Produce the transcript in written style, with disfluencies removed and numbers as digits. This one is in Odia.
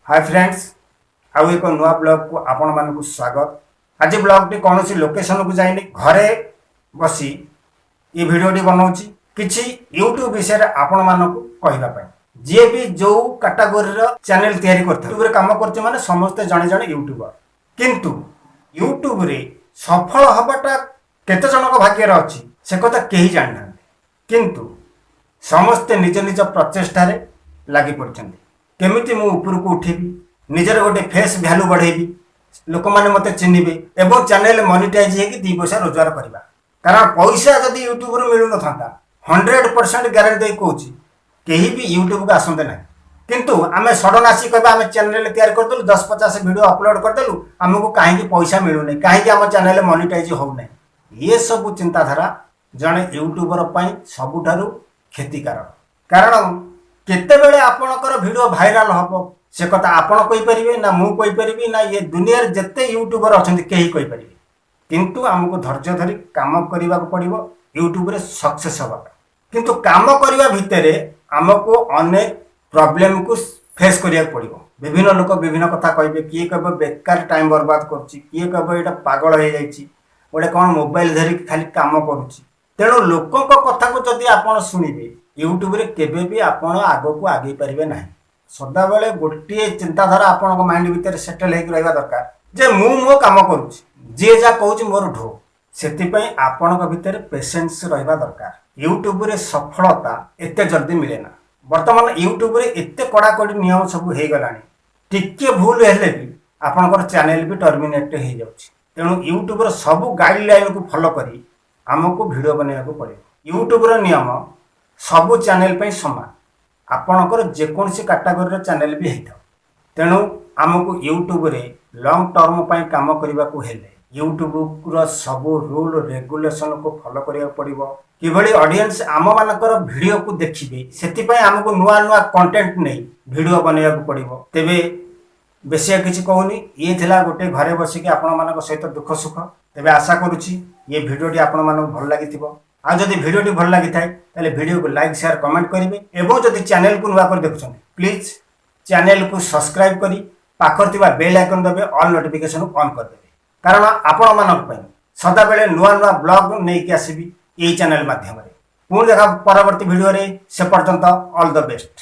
ହାଏ ଫ୍ରେଣ୍ଡସ୍, ଆଉ ଏକ ନୂଆ ବ୍ଲଗ୍କୁ ଆପଣମାନଙ୍କୁ ସ୍ୱାଗତ। ଆଜି ବ୍ଲଗ୍ଟି କୌଣସି ଲୋକେସନକୁ ଯାଇନି, ଘରେ ବସି ଏ ଭିଡ଼ିଓଟି ବନାଉଛି କିଛି ୟୁଟ୍ୟୁବ୍ ବିଷୟରେ ଆପଣମାନଙ୍କୁ କହିବା ପାଇଁ। ଯିଏ ବି ଯେଉଁ କାଟାଗୋରୀର ଚ୍ୟାନେଲ ତିଆରି କରିଥାଏ, ୟୁଟ୍ୟୁବରେ କାମ କରୁଛି ମାନେ ସମସ୍ତେ ଜଣେ ଜଣେ ୟୁଟ୍ୟୁବର। କିନ୍ତୁ ୟୁଟ୍ୟୁବରେ ସଫଳ ହେବାଟା କେତେ ଜଣଙ୍କ ଭାଗ୍ୟରେ ଅଛି, ସେ କଥା କେହି ଜାଣିନାହାନ୍ତି। କିନ୍ତୁ ସମସ୍ତେ ନିଜ ନିଜ ପ୍ରଚେଷ୍ଟାରେ ଲାଗି ପଡ଼ିଛନ୍ତି, କେମିତି ମୁଁ ଉପରକୁ ଉଠିବି, ନିଜର ଗୋଟେ ଫେସ୍ ଭ୍ୟାଲୁ ବଢ଼େଇବି, ଲୋକମାନେ ମୋତେ ଚିହ୍ନିବେ ଏବଂ ଚ୍ୟାନେଲ ମନିଟାଇଜ୍ ହେଇକି 2 ପଇସା ରୋଜଗାର କରିବା। କାରଣ ପଇସା ଯଦି ୟୁଟ୍ୟୁବରୁ ମିଳୁନଥାନ୍ତା, 100% ଗ୍ୟାରେଣ୍ଟି ଦେଇ କହୁଛି, କେହି ବି ୟୁଟ୍ୟୁବକୁ ଆସନ୍ତେ ନାହିଁ। କିନ୍ତୁ ଆମେ ସଡ଼ନ ଆସି କହିବା, ଆମେ ଚ୍ୟାନେଲ ତିଆରି କରିଦେଲୁ, 10-50 ଭିଡ଼ିଓ ଅପଲୋଡ଼ କରିଦେଲୁ, ଆମକୁ କାହିଁକି ପଇସା ମିଳୁନି, କାହିଁକି ଆମ ଚ୍ୟାନେଲ ମନିଟାଇଜ୍ ହେଉନାହିଁ? ଇଏ ସବୁ ଚିନ୍ତାଧାରା ଜଣେ ୟୁଟ୍ୟୁବର ପାଇଁ ସବୁଠାରୁ କ୍ଷତିକାରକ। କାରଣ କେତେବେଳେ ଆପଣଙ୍କର ଭିଡ଼ିଓ ଭାଇରାଲ ହେବ, ସେ କଥା ଆପଣ କହିପାରିବେ ନା ମୁଁ କହିପାରିବି ନା ଇଏ ଦୁନିଆରେ ଯେତେ ୟୁଟ୍ୟୁବର ଅଛନ୍ତି କେହି କହିପାରିବେ? କିନ୍ତୁ ଆମକୁ ଧୈର୍ଯ୍ୟ ଧରି କାମ କରିବାକୁ ପଡ଼ିବ ୟୁଟ୍ୟୁବରେ ସକ୍ସେସ୍ ହେବା ପାଇଁ। କିନ୍ତୁ କାମ କରିବା ଭିତରେ ଆମକୁ ଅନେକ ପ୍ରୋବ୍ଲେମକୁ ଫେସ୍ କରିବାକୁ ପଡ଼ିବ। ବିଭିନ୍ନ ଲୋକ ବିଭିନ୍ନ କଥା କହିବେ। କିଏ କହିବ ବେକାର ଟାଇମ୍ ବର୍ବାଦ କରୁଛି, କିଏ କହିବ ଏଇଟା ପାଗଳ ହେଇଯାଇଛି, ଗୋଟେ କ'ଣ ମୋବାଇଲ ଧରିକି ଖାଲି କାମ କରୁଛି। ତେଣୁ ଲୋକଙ୍କ କଥାକୁ ଯଦି ଆପଣ ଶୁଣିବେ, ୟୁଟ୍ୟୁବରେ କେବେ ବି ଆପଣ ଆଗକୁ ଆଗେଇ ପାରିବେ ନାହିଁ। ସଦାବେଳେ ଗୋଟିଏ ଚିନ୍ତାଧାରା ଆପଣଙ୍କ ମାଇଣ୍ଡ ଭିତରେ ସେଟେଲ୍ ହେଇକି ରହିବା ଦରକାର ଯେ ମୁଁ ମୋ କାମ କରୁଛି, ଯିଏ ଯାହା କହୁଛି ମୋର ଢୋ। ସେଥିପାଇଁ ଆପଣଙ୍କ ଭିତରେ ପେସେନ୍ସ ରହିବା ଦରକାର। ୟୁଟ୍ୟୁବରେ ସଫଳତା ଏତେ ଜଲ୍ଦି ମିଳେ ନା। ବର୍ତ୍ତମାନ ୟୁଟ୍ୟୁବରେ ଏତେ କଡ଼ାକଡ଼ି ନିୟମ ସବୁ ହେଇଗଲାଣି, ଟିକେ ଭୁଲ ହେଲେ ବି ଆପଣଙ୍କର ଚ୍ୟାନେଲ ବି ଟର୍ମିନେଟ୍ ହେଇଯାଉଛି। ତେଣୁ ୟୁଟ୍ୟୁବର ସବୁ ଗାଇଡ଼ଲାଇନକୁ ଫଲୋ କରି ଆମକୁ ଭିଡ଼ିଓ ବନେଇବାକୁ ପଡ଼ିବ। ୟୁଟ୍ୟୁବର ନିୟମ ସବୁ ଚ୍ୟାନେଲ ପାଇଁ ସମାନ, ଆପଣଙ୍କର ଯେକୌଣସି କାଟାଗୋରୀର ଚ୍ୟାନେଲ ବି ହେଇଥାଉ। ତେଣୁ ଆମକୁ ୟୁଟ୍ୟୁବରେ ଲଙ୍ଗ ଟର୍ମ ପାଇଁ କାମ କରିବାକୁ ହେଲେ ୟୁଟ୍ୟୁବର ସବୁ ରୁଲ୍ ରେଗୁଲେସନକୁ ଫଲୋ କରିବାକୁ ପଡ଼ିବ। କିଭଳି ଅଡ଼ିଏନ୍ସ ଆମମାନଙ୍କର ଭିଡ଼ିଓକୁ ଦେଖିବେ, ସେଥିପାଇଁ ଆମକୁ ନୂଆ ନୂଆ କଣ୍ଟେଣ୍ଟ ନେଇ ଭିଡ଼ିଓ ବନେଇବାକୁ ପଡ଼ିବ। ତେବେ ବେଶୀ ଆଉ କିଛି କହୁନି। ଇଏ ଥିଲା ଗୋଟେ ଘରେ ବସିକି ଆପଣମାନଙ୍କ ସହିତ ଦୁଃଖ ସୁଖ। ତେବେ ଆଶା କରୁଛି ଇଏ ଭିଡ଼ିଓଟି ଆପଣମାନଙ୍କୁ ଭଲ ଲାଗିଥିବ। ଆଉ ଯଦି ଭିଡ଼ିଓଟି ଭଲ ଲାଗିଥାଏ, ତାହେଲେ ଭିଡ଼ିଓକୁ ଲାଇକ୍, ସେୟାର, କମେଣ୍ଟ କରିବେ ଏବଂ ଯଦି ଚ୍ୟାନେଲକୁ ନୂଆ କରି ଦେଖୁଛନ୍ତି, ପ୍ଲିଜ୍ ଚ୍ୟାନେଲକୁ ସବସ୍କ୍ରାଇବ୍ କରି ପାଖରେ ଥିବା ବେଲ୍ ଆଇକନ୍ ଦେବେ, ଅଲ୍ ନୋଟିଫିକେସନ୍ ଅନ୍ କରିଦେବେ। କାରଣ ଆପଣମାନଙ୍କ ପାଇଁ ସଦାବେଳେ ନୂଆ ନୂଆ ବ୍ଲଗ୍ ନେଇକି ଆସିବି ଏଇ ଚ୍ୟାନେଲ ମାଧ୍ୟମରେ। ପୁଣି ଦେଖା ପରବର୍ତ୍ତୀ ଭିଡ଼ିଓରେ, ସେ ପର୍ଯ୍ୟନ୍ତ ଅଲ୍ the best.